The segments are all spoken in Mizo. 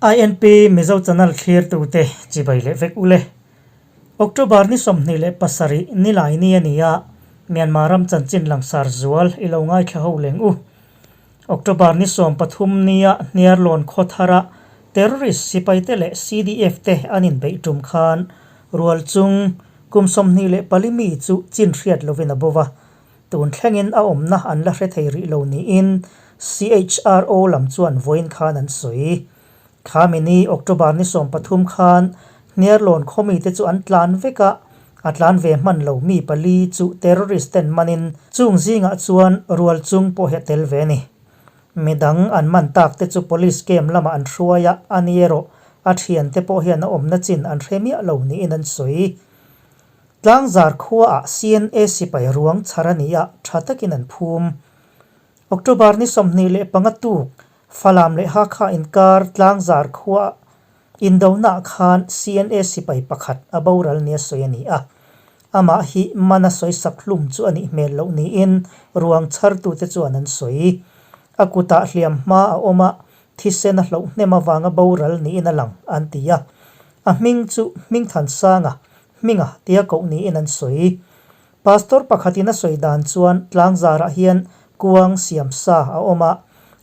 INP Mizo Channel thlirtute chibai leh vek ule. October ni 27 nilai ni a ni a, Myanmar ram chanchin langsar zual i lo ngaithla ho leng u. October ni 13 nia Hniarlawn khaw thara terrorist sipaite leh CDF te an inbeih tum khan rual chung kum 24 mi chu chin hriat lovin a bo va, tun thlengin a awmna an la hre thei rih lo niin CHRO lam chuan vawiin khan an sawi. Khami ni October ni 13 khan Hniarlawn khaw mite chu an tlan vek a, a tlan ve hman lo mi pali chu terrorist ten manin chung zingah chuan rual chung pawh hi a tel ve a ni. Midang an man tak te chu police camp lamah an hruai a, a ni erawh a thiante pawh hian a awmna chin an hre miah lo niin an sawi. Tlangzar khuaah CNA sipai ruang chhar a ni a, tha takin an phum. October ni 25 tuk Falam leh Hakha inkar Tlangzar khuaah Indonaah khan CNA sipai pakhat a boral nia sawi a ni a. Amah hi mana sawi sak hlum chu a nih hmel loh niin ruang chhartute chuan an sawi. A kutah hliam hma a awm a, thisen a hloh hnem avanga boral niin a lang, an ti a. A hming chu Hmingthansanga, Hminga tia koh niin an sawi. Pastor pakhatin a sawi dan chuan tlangzarah hian kuang siam sa a awm a,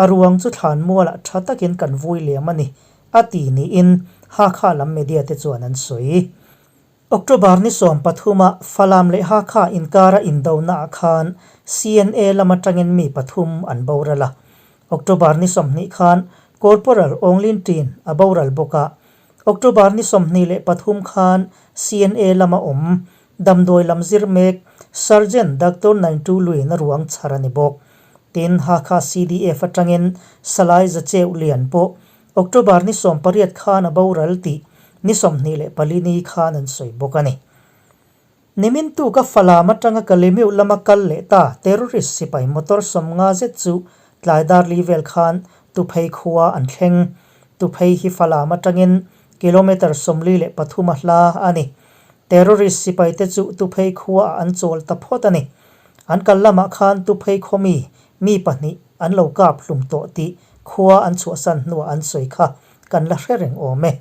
a ruang chu thlan mualah tha takin kan vui liam a ni, a ti niin Hakha lam media te chuan an sawi. October ni 13 a Falam leh Hakha inkara indonaah khan CNA lam atangin mi pathum an boral a. October ni 20 khan Corporal Awnglin Ṭin a boral bawk a. October ni 23 khan CNA lama awm Damdawi lam zir mek Surgeon Doctor Naintu Luin a ruang chhar a ni bawk. Tin, Hakha CDF atangin Salai Zacheuh Lian pawh October ni 18 khan a boral tih ni 24 ni khan an sawi bawk a ni. Nimin tuka Falam atanga Kalemiu lama kal leh ta terrorist sipai motor 50 zet chu tlai dar li vel khan Tuphei khua an thleng. Tuphei hi Falam atangin kilometre 43 a hla a ni. Terrorist sipaite chu Tuphei khuaah an chawl ta phawt a ni. An kal lamah khan Tuphei khaw mi, mi pahnih an lo kap hlum tawh tih khua an chhuahsan hnuah an sawi kha kan la hre reng awm e.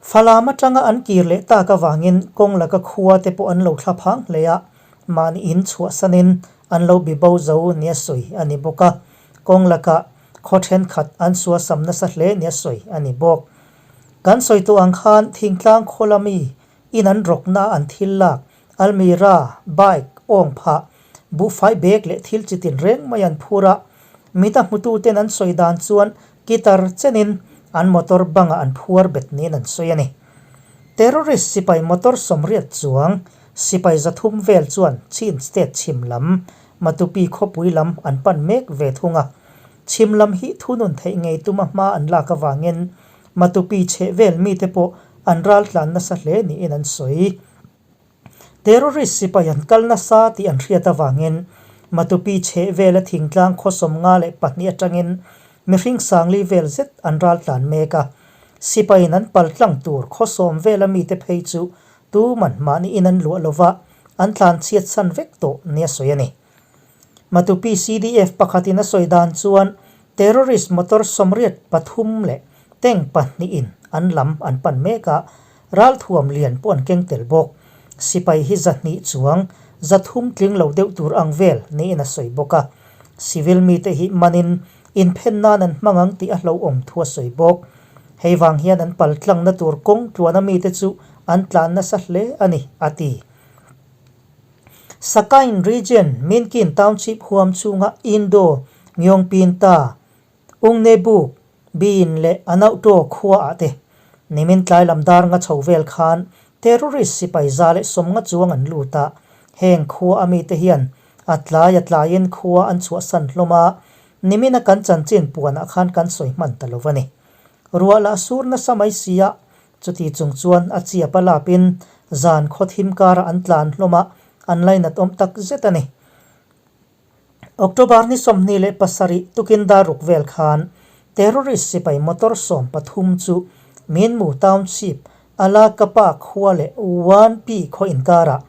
Falam atanga an kir leh tak avangin kawng laka khua te pawh an lo thla phang hle a, mahni in chhuahsanin an lo bibo zo nia sawi a ni bawk a. Kawng laka khaw thenkhat an suasam nasa hle nia sawi a ni bawk. Kan sawi tawh ang khan thingtlang khaw lami in an rawkna an thil lak, almirah, bike, awng phah, buhfai bag leh thil chi tin reng mai an phur a. Mita hmututen an sawi dan chuan guitar chenin an motor bangah an phuar bet niin an sawi a ni. Terrorist sipai motor 80 chuang sipai 300 vel chuan Chin state chhim lam Matupi khawpui lam an pan mek ve thung a. Chhim lam hi thunun theih ngei tuma hma an lak avangin Matupi chheh vel mite pawh an ral tlan nasa hle niin an sawi. Terrorist sipai an kal nasa tih an hriat avangin Matupi chheh vela thingtlang khaw 52 atangin mihring 40 vel zet an ral tlan mek a. Sipaiin an pal tlang tur khaw 10 vela mite phei chu tuman mahniin an luah lova an tlan chhiat san vek tawh nia sawi a ni. Matupi CDF pakhatin a sawi dan chuan terrorist motor 83 leh tank pahnihin an lam an pan mek a, ralthuam lian pawh an keng tel bawk. Sipai hi 200 chuang 300 tling lo deuh tur ang vel niin a sawi bawk a. Civil mite hi manin inphen nan an hmang ang tih a hlauhawm thu a sawi bawk. Hei vang hian an pal tlangna tur kawng tluana mite chu an tlan nasa hle a ni, a ti. Sakain Region, Minkin Township huam chhunga Indo, Ngyongpinta, Ungnebuk, Bin leh Anauhtaw khuaah te nimin tlai lam dar nga chho vel khan terrorist sipai 150 chuang an lut a, heng khua a mite hian a tlai a tlaiin khua an chhuahsan hlawm a, nimina kan chanchin puanah khan kan sawi hman ta lo a ni. Ruah lah sur nasa mai si a, Chuti chung chuan a chiap a lapin zan khaw thim karah an tlan hlawm a, an lainat awm tak zet a ni. October ni 27 tukin dar ruk vel khan terrorist sipai motor 13 chu Minmu Township Alakapa khua leh Wanpi khaw inkarah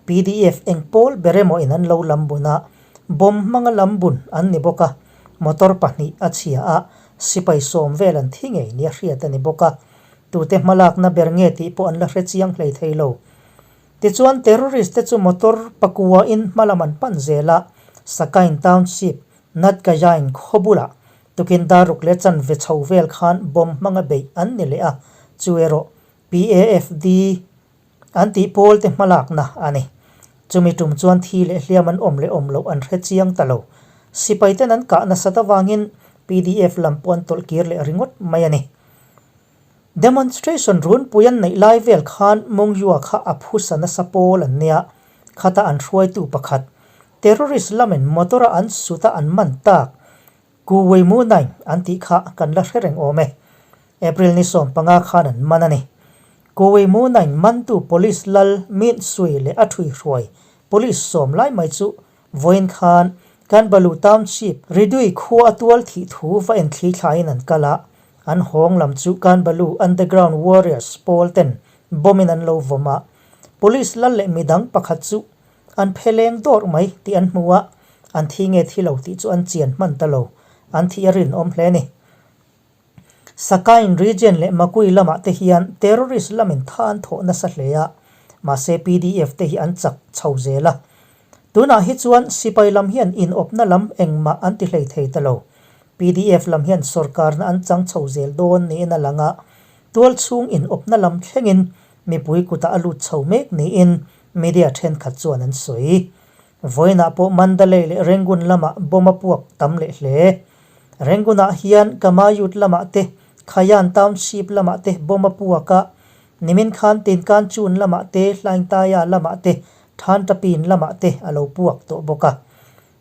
PDF eng pawl ber emaw in an lo lam bun a, bomb hmanga lam bun an ni bawk a, motor pahnih a chhia a. sipai sawm vel an thi ngei nia hriat a ni bawk a, tute hmalakna ber nge tih pawh an la hre chiang hlei thei lo. Tichuan terrorist te chu motor pakua in hmalam an pan zel a, Sakain Township, Natkayain khaw bulah tukin daruk leh chanve chho vel khan bomb hmanga beih an ni leh a, chu erawh PAFD an tih pawl te hmalakna a ni. Chumi tum chuan thi leh hliam an awm leh awm loh an hre chiang ta lo. Sipai ten an kah nasat avangin pdf lam pawh an tawlh kir leh ringawt mai a ni. Demonstration runpui an neih lai vel khan Mongyua kha a phusa nasa pawl an nia, khata an hruaitu pakhat, terrorist lamin motor-a an suta an man tak, Ku Weimu Naing an tih kha kan la hre reng awm e. April ni 15 khan an man a ni. Ku Weimu Naing mantu Police lal Mint Sui leh a thui hruai Police sawm lai mai chu vawiin khan Kanbalu Township Ridui khua a tual thih thu va enthli thlaiin an kal a, an hawng lam chu Kanbalu Underground Warriors pawl ten bomb in an lo vawm a, Police lal leh midang pakhat chu An phe leng dawrh mai tih an hmu a, an thi nge thi lo tih chu an chian hman ta lo, an thih a rinawm hle a ni. Sakain region leh Makui lamah te hian terrorist lamin tha an thawh nasa hle a, mahse pdf te hi an chak chho zel a. Tunah hi chuan sipai lam hian inawpna lam engmah an ti hlei thei ta lo. Pdf lam hian sorkarna an chang chho zel dawn niin a lang a, tualchhung inawpna lam thlengin mipui kutah a lut chho mek niin Media thenkhat chuan an sawi. Vawiinah pawh Mandalay leh Rangoon lamah bomb a puak tam leh hle. Rangoon-ah hian Kamayut lamah te, Khayan Township lamah te bomb a puak a, nimin khan Tinkanchun lamah te, Hlaingtaya lamah te, Thantapin lamah te a lo puak tawh bawk a.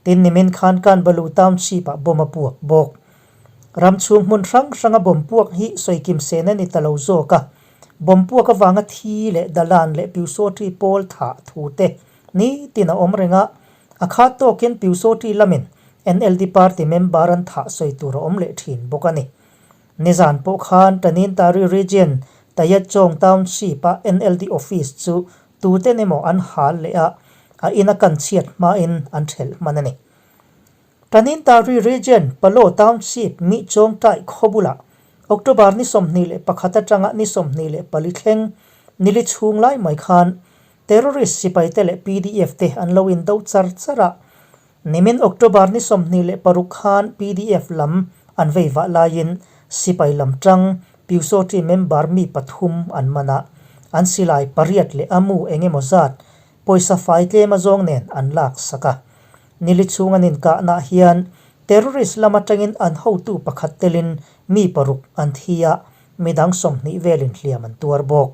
Tin, nimin khan Kanbalu Township-ah bomb a puak bawk. Ram chhung hmun hrang hranga bomb puak hi sawikim sen a ni ta lo zawk a. Bomb puak avanga thi leh dalan leh Pyusawṭi pawl thah thu te nitin a awm reng a, a khat tawkin Pyusawṭi lamin NLD party member an thah sawi tur a awm leh thin bawk a ni. Nizan pawh khan Tanintari Region Tayetchawng Township-a NLD office chu tuten emaw an hal leh a, a ina kan chhiat hmain an ṭhelh hman a ni. Tanintari Region Palo Township mi Chawngtai khaw bulah October ni 21 atanga ni 24 thleng nili chhung lai mai khan terrorist sipaite leh pdf te an lo indo char char a. Nimin October ni 26 khan pdf lam an vei vah laiin sipai lam tang Pyusawṭi member mi pathum an man a, an silai pariat leh a mu eng emaw zat pawisa fai tlem azawng nen an lak sak a. Nili chhung an inkahnaah hian terrorist lam atangin an hotu pakhat telin mi paruk an thi a, midang 20 velin hliam an tuar bawk.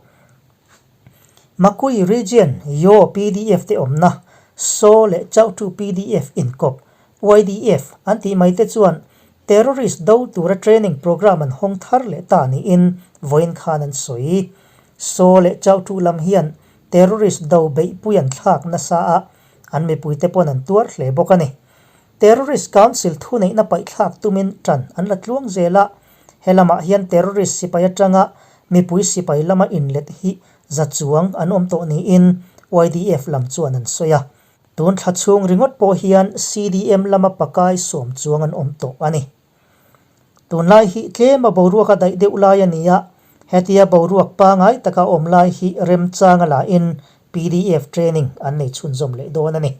Makui Region Yaw pdf te awmna Saw leh Chauhtu pdf inkawp, YDF, an tih mai te chuan terrorist do tura training program an hawng thar leh ta niin vawiin khan an sawi. Saw leh Chauhtu lam hian terrorist do beihpui an thlak nasa a, An mipuite pawn an tuar hle bawk a ni. Terrorist Council thuneihna paihthlak tumin tan an la tluang zel a, he lamah hian terrorist sipai atanga mipui sipai lama inlet hi za chuang an awm tawh niin YDF lam chuan an sawi a. Tun thla chhung ringawt pawh hian CDM lama pakai sawm chuang an awm tawh a ni. Tunlai hi tlema boruak a daih deuh lai a ni a, hetia boruak pangai taka awm lai hi remchang a lahin pdf training an nei chhunzawm leh dawn a ni.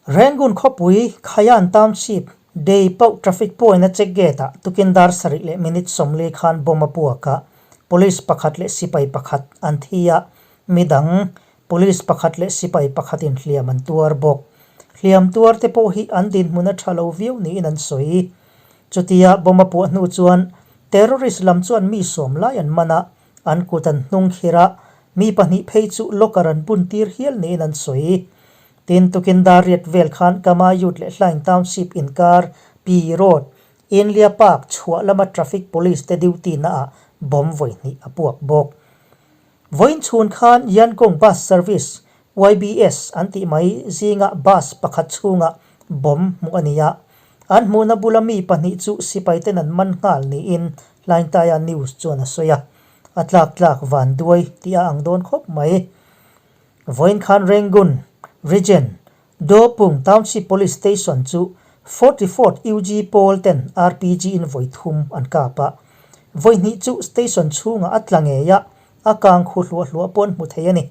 Rangoon khawpui Khayan Township Dei Pauh Traffic Point a check gate ah tukin dar sarih leh minute 40 khan bomb a puak a, police pakhat leh sipai pakhat an thi a, midang police pakhat leh sipai pakhatin hliam an tuar bawk. Hliam tuar te pawh hi an dinhmun a tha lo viau niin an sawi. Chutia bomb a puah hnu chuan terrorist lam chuan mi sawm lai an man a, an kut an hnung khir a, mi pahnih phei chu locker an bun tir hial niin an sawi. Tin, tukin dar riat vel khan Kamayut leh Hlaing Township inkar Pi Road, Inlia Park chhuah lama traffic police te duty naah bomb vawi hnih a puak bawk. Vawiin chhun khan Yankong Bus Service, YBS, an tih mai zingah bus pakhat chhungah bomb hmuh a ni a. An hmuhna bula mi pahnih chu sipaiten an man nghal niin Hlaingtaia News chuan a sawi a. A tlak tlak van duai tih a ang dawn khawp mai. Vawiin khan Rangoon Region, Dopung Township Police Station chu 44th UG pawl ten RPG in vawi thum an kap a. Vawi hnih chu station chhungah a tla ngei a, a kang khu hluah hluah pawh an hmu thei a ni.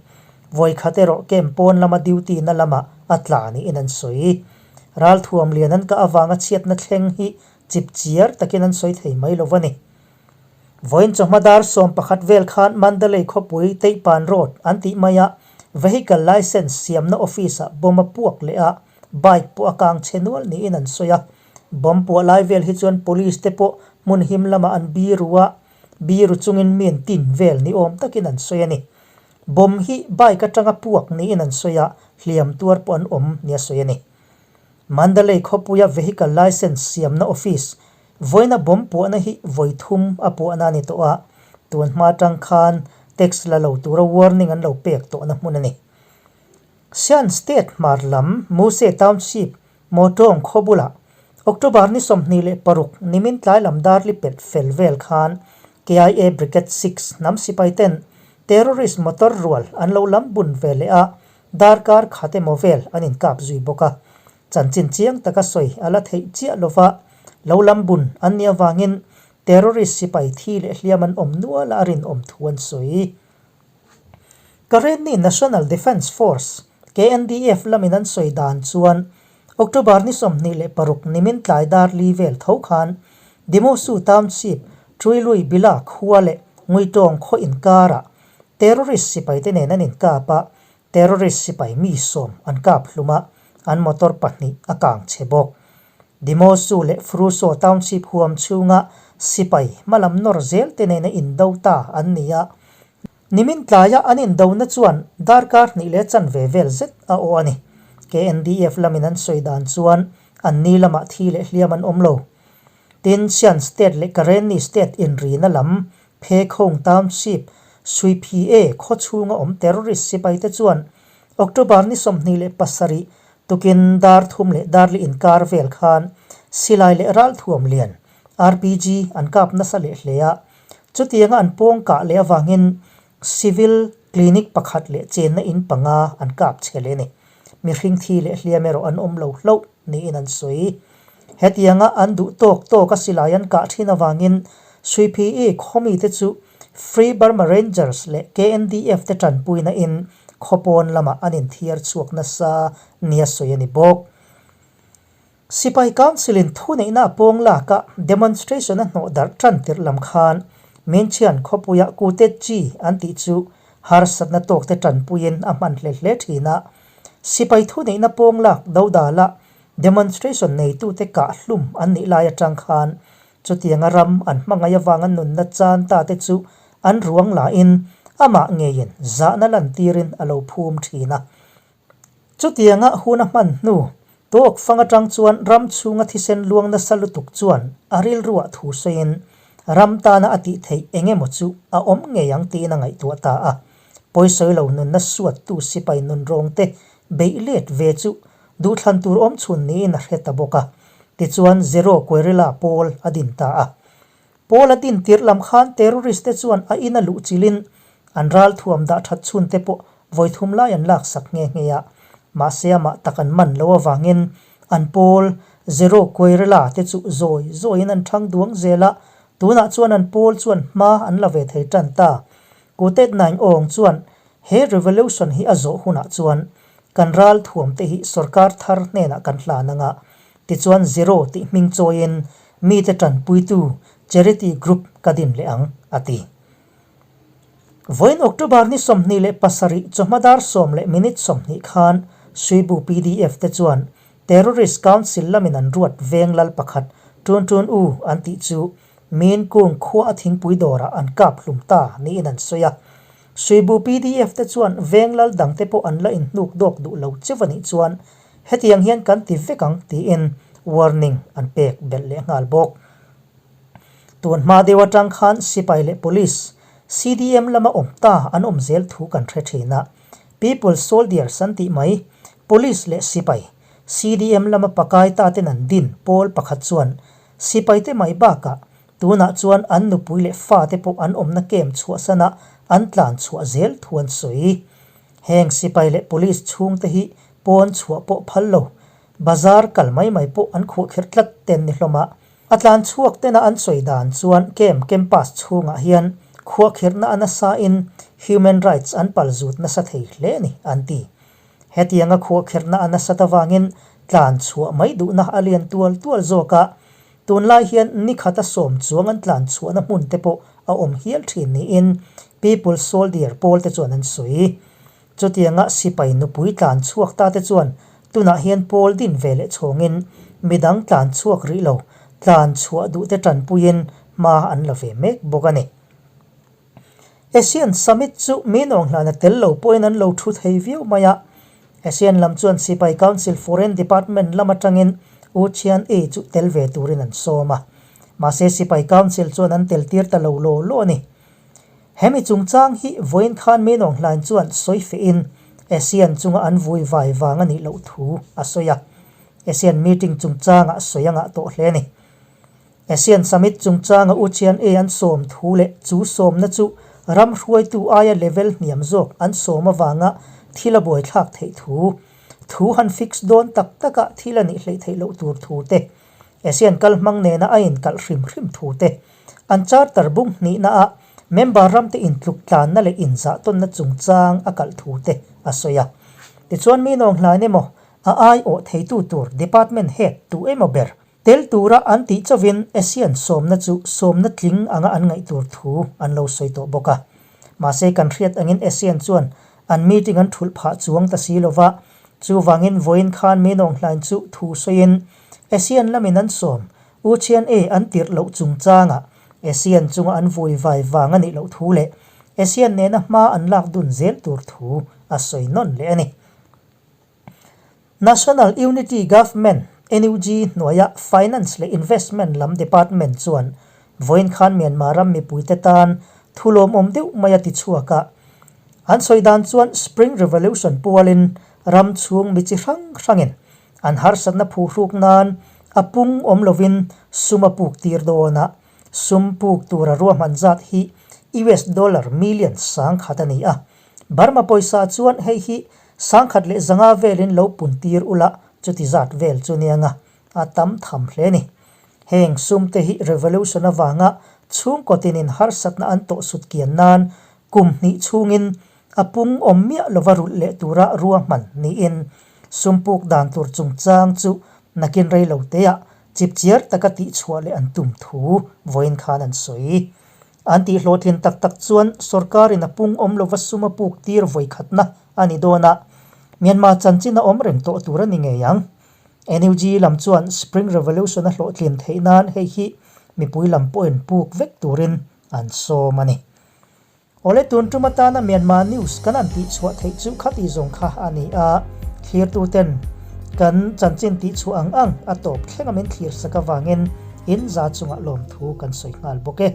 Vawi khat erawh camp pawn lama duty na lamah a tla niin an sawi. Ralthuam lian an kah avanga chhiatna thleng hi chip chiar takin an sawi thei mai lo va ni. Vawiin chawhma dar 11 vel khan Mandalay khawpui Teihpan Road an tih maia Vehicle Licence siamna office-ah bomb a puak leh a, bike pawh a kang chhe nual niin an sawi a. Bomb puah lai vel hi chuan police te pawh hmun him lamah an biru a, biru chungin mi an tin vel ni awm takin an sawi a ni. Bomb hi bike atanga puak niin an sawi a, hliam tuar pawh an awm nia sawi a ni. Mandalay khawpuia Vehicle Licence siamna office Vawiina bomb puahna hi vawi thum a puahna a ni tawh a, tun hma atang khan tax la lo tura warning an lo pek tawhna hmun a ni. Shan State hmar lam Muse Township Mawtawng khaw bulah October ni 26 nimin tlai lam dar li pelh fel vel khan KIA Brigade 6 hnam sipai ten terrorist motor rual an lo lam bun ve leh a, darkar khat emaw vel an inkap zui bawk a. Chanchin chiang taka sawi a la theih chiah lova, lo lam bun an nih avangin terrorist sipai thi leh hliam an awm nual a rinawm thu an sawi. Karenni National Defence Force, KNDF, lamin an sawi dan chuan October ni 26 nimin tlai dar li vel tho khan Dimosu Township, Truilui Bila khua leh Nguitawng khaw inkarah terrorist sipaite nen an inkap a, Terrorist sipai mi sawm an kap hlum a, an motor pahnih a kang chhe bawk. Dimosu leh Fruso Township huam chhunga sipai hmalam nawr zel te nena indo ta an ni a. Nimin tlaia an indona chuan darkar hnih leh chanve vel zet a aw a ni. KNDF lamin an sawi dan chuan an ni lamah thi leh hliam an awm lo. Tin, Shan State leh Karenni State inrina lam Phekhong Township, Suiphi-e khaw chhunga awm terrorist sipaite chuan October ni 27 tukin dar thum leh dar li inkar vel khan silai leh ralthuam lian, RPG, an kap nasa leh hle a. Chutianga an pawng kah leh avangin civil clinic pakhat leh chenna in panga an kap chhe leh a ni. Mihring thi leh hliam erawh an awm lo hlauh niin an sawi. Hetianga an duh tawk tawk a silai an kah thin avangin Suiphi-i khawmite chu Free Burma Rangers leh KNDF te tanpuina in khawpawn lamah an inthiar chhuak nasa nia sawi a ni bawk. Sipai Council in thuneihna a pawng lak a demonstration a hnawh darh tan tirh lam khan Minchian khawpuia Kute Chi an tih chu harsatna tawkte tanpuiin a hman hle hle thin a. Sipai thuneihna pawng lak dodala demonstration neitute kah hlum an nih lai atang khan chutianga ram an hmangaih avanga nunna chan ta te chu an ruang lahin amah ngeiin zahna lantirin a lo phum thin a. Chutianga hun a hman hnu, tawk fang atang chuan ram chhunga thisen luang nasa lutuk chuan a rilruah thu sawiin ram tana a tih theih eng emaw chu a awm ngei ang tiin a ngaihtuah ta a. Pawisawi lo nunna suattu sipai nunrawngte beih let ve chu duhthlan tur awm chhun niin a hre ta bawk a. Tichuan Zero Guerrilla pawl a din ta a. Pawl a din tirh lam khan terrorist te chuan a ina luh chilhin an ralthuam dah that chhun te pawh vawi thum lai an laksak nghe nghe a. Mahse amah tak an man lo avangin an pawl Zero Guerrilla te chu zawi zawiin an thang duang zel a, tunah chuan an pawl chuan hma an la ve thei tan ta. Kutet Naing Aung chuan he revolution hi a zawh hunah chuan kan ralthuam te hi sorkar thar hnenah kan hlan anga Tichuan Zero tih hming chawiin mite tanpuitu charity group ka din leh ang, a ti. Vawiin October ni 27 chawhma dar sawm leh minute 20 khan Suibu PDF te chuan Terrorist Council lamin an ruat veng lal pakhat Tun Tun U an tih chu Min Kung khua a thingpui dawrah an kap hlum ta niin an sawi a. Suibu PDF te chuan veng lal dangte pawh an la inhnuk dawk duh lo cheu a nih chuan Hetiang hian kan ti vek ang tiin warning an pek belh leh nghal bawk. Tun hma deuh atang khan sipai leh police, CDM lama awm ta an awm zel thu kan hre thin a. People soldiers an tih mai, police leh sipai, CDM lama pakai ta ten an din pawl pakhat chuan sipaite mai bakah tunah chuan an nupui leh fate pawh an awmna camp chhuahsana an tlan chhuah zel thu an sawi. Heng sipai leh police chhungte hi pawn chhuah pawh phal lo. Bazar kal mai mai pawh an khuahkhirh tlat ten ni hlawm a. A tlan chhuak tena an sawi dan chuan camp campus chhungah hian khuahkhirhna a nasa in human rights an pal zut nasa thei hle a ni an ti. Hetianga khuahkhirhna a nasat avangin tlan chhuah mai duhna a lian tual tual zawk a, tunlai hian nikhata sawm chuang an tlan chhuahna hmun te pawh a awm hial thin niin People's Soldier pawl te chuan an sawi. Chutianga sipai nupui tlan chhuak ta te chuan tunah hian pawl din ve leh chhawngin midang tlan chhuak rih lo, tlan chhuah duh te tanpuiin hma an la ve mek bawk a ni. ASEAN Summit chu mi nawnghlana tel lo pawhin an lo thu thei viau mai a. ASEAN lam chuan Sipai Council Foreign Department lam atangin U Chian Ei chu tel ve turin an sawm a. Mahse Sipai Council chuan an tel tir ta lo law law a ni. Hemi chungchang hi vawiin khan mi nawnghlain chuan sawi fehin ASEAN chunga an vui vai vang a nih loh thu a sawi a. ASEAN meeting chungchangah sawi a ngah tawh hle a ni. ASEAN Summit chungchanga U Chian E an sawm thu leh chu sawmna chu ram hruaitu aia level hniam zawk an sawm avanga thil a buaithlak theih thu, thu han fix dawn tak takah thil a nih hleih theih loh tur thu te, ASEAN kal hmang nena a inkalh hrim hrim thu te, an charter bung hnihnaah member ramte intluk tlanna leh inzahtawnna chungchang a kalh thu te a sawi a. Tichuan mi nawnghlain emaw a aiawh theitu tur department head tu emaw ber Tel tura an tih chauhin ASEAN sawmna chu sawmna tling anga an ngaih tur thu an lo sawi tawh bawk a. Mahse kan hriat angin ASEAN chuan an meeting an thulh phah chuang ta si lova, chuvangin vawiin khan Minawng Hlain chu thu sawiin ASEAN lamin an sawm U Chian E an tirh loh chungchangah ASEAN chunga an vui vai vang a nih loh thu leh ASEAN nena hma an lak dun zel tur thu a sawi nawn leh a ni. National Unity Government, NUG, hnuaia Finance leh Investment lam Department chuan vawiin khan Myanmar ram mipuite tan thu lawmawm deuh mai a ti chhuak a. An sawi dan chuan Spring Revolution pualin ram chhung mi chi hrang hrangin an harsatna phuhruk nan a pung awm lovin sum a puk tir dawn a, sum puk tura ruahman zat hi US dollar million 10,000 a ni a. Burma pawisa chuan hei hi 1,500 velin lo pun tir ula chuti zat vel chu nianga a tam tham hle ni. Heng sum te hi revolution avanga chhungkaw tinin harsatna an tawh sut kian nan kum hnih chhungin a pung awm miah lova rulh leh tura ruahman niin sum puk dan tur chungchang chu nakin rei lo teah chipchiar taka tihchhuah leh an tum thu vawiin khan an sawi. An tih hlawhtlin tak tak chuan sorkarin a pung awm lova sum a puk tir vawikhatna a ni dawn a, Myanmar chanchin a awm reng tawh tur a ni ngei ang. NUG lam chuan Spring Revolution a hlawhtlin theih nan hei hi mipui lam pawhin puk vek turin an sawm a ni. Awle tun tum atana Myanmar news kan han tihchhuah theih chu khati zawng kha a ni a, thlirtuten kan chanchin tihchhuah ang ang a tawp thleng a min thlir sak avangin in za chungah lawmthu kan sawi nghal bawk e.